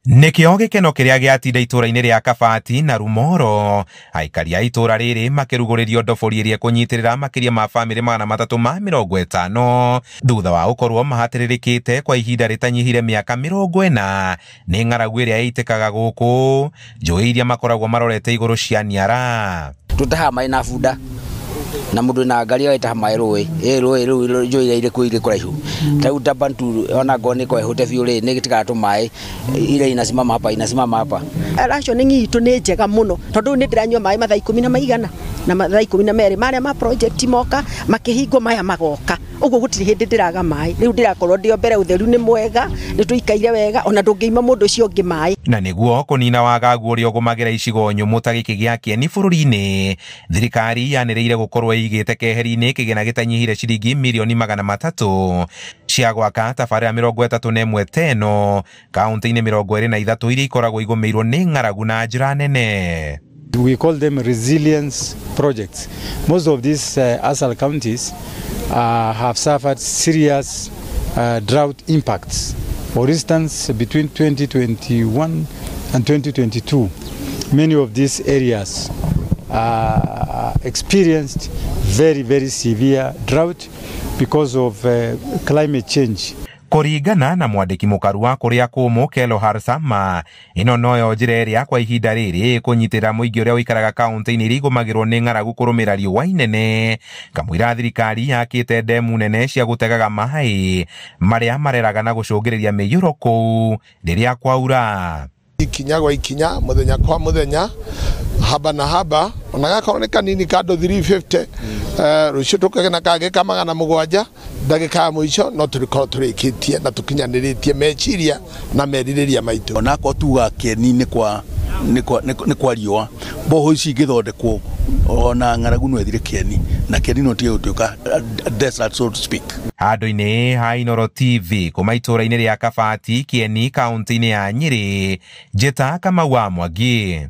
Nĩkĩo gĩkeno kĩrĩa gĩatinda itũũra-inĩ rĩa Kabati na Rumoro, aikari a itũũra rĩrĩ makĩrugũrĩrio ndobori ĩrĩa ĩkũnyitĩrĩra makĩria ma bamĩrĩ 350 thutha wa gũkorwo mahatĩrĩrĩkĩte kwa ihinda rĩtanyihire mĩaka 40 nĩ ng'aragu ĩrĩa ĩitĩkaga gũkũ njũĩ iria makoragwo marorete igũrũ cia niara. Tũtahaga maĩ na bunda na mũndũ na ngari agĩtaha maĩ rũĩ ĩ rũĩ rũu njũĩ iria irĩ kũu irĩ kũraihu ta rĩu Tabantu ona ngorwo nĩ kwehũte biũ rĩ nĩ gĩtigaga tũmaĩ ile inasimama hapa inasimama hapa. Rationing itũ nĩ njega mũno tondũ nĩ ndĩranyua maĩ mathaa 10 na maigana na mathaa 12 marĩa ma project moka makĩhingwo maya magoka ũguo gũtirĩ hĩndĩ ndĩraga maĩ rĩu ndĩrakorwo ndĩ o mbere ũtheru nĩ mwega nĩ tũikaire wega ona ndũngĩima mũndũ ũcio ũngĩ maĩ. Na nĩguo kũnina wagagu ũrĩa ũgũmagĩra icigo nyũmũ ta gĩkĩ gĩa Kĩeni bũrũri-inĩ, thirikari yanĩrĩire gũkorwo ĩigĩte keheri-inĩ kĩgĩna gĩtanyihire ciringi mirioni 300 cia gwaka tabarĩra 31 teno kaunti-inĩ 23 iria ikoragwo igũmĩirwo nĩ ng'aragu na njĩra nene. We call them resilience projects. Most of these ASAL counties have suffered serious drought impacts. For instance, between 2021 and 2022, many of these areas experienced very, very severe drought because of climate change. Kũringana na mwandĩki mũkaru wa kũrĩa kũmũ Kelo Harsama, ĩno noyo njĩra ĩrĩa kwa ihinda rĩrĩ kũnyitĩrĩra mũingĩ ũrĩa ũikaraga kaunti-inĩ iria igũmagĩrwo nĩ ng'aragu kũrũmĩra riũa inene kamũira thirikari yakĩte ndemu nene cia gũtegaga maĩ marĩa mareraga na gũcũngĩrĩria mĩiyũro kũu rĩrĩa kwaura. Ikinya gwa ikinya, muthenya kwa muthenya, haba na haba, ona gakorwo nĩ kanini kando 350 rũciũ tũkagĩa kangĩ ka 700 ndagĩka ya mũico no tũrĩkorwo tũrĩkĩtie na tũkinyanĩrĩtie meciria na merirĩria maitũ. Onakorwo tuga Kĩeni nĩ kwa riũa mboho ici ingĩthondekwo ona ng'aragu no ĩthire Kĩeni na Kĩeni no tige gũtuĩka desert, so to speak. Handũ-inĩ ha Inooro TV kuma itũũra-inĩ rĩa Kabati, Kĩeni, kaunti-inĩ ya Nyĩrĩ, Njĩta Kamau wa Mwangi.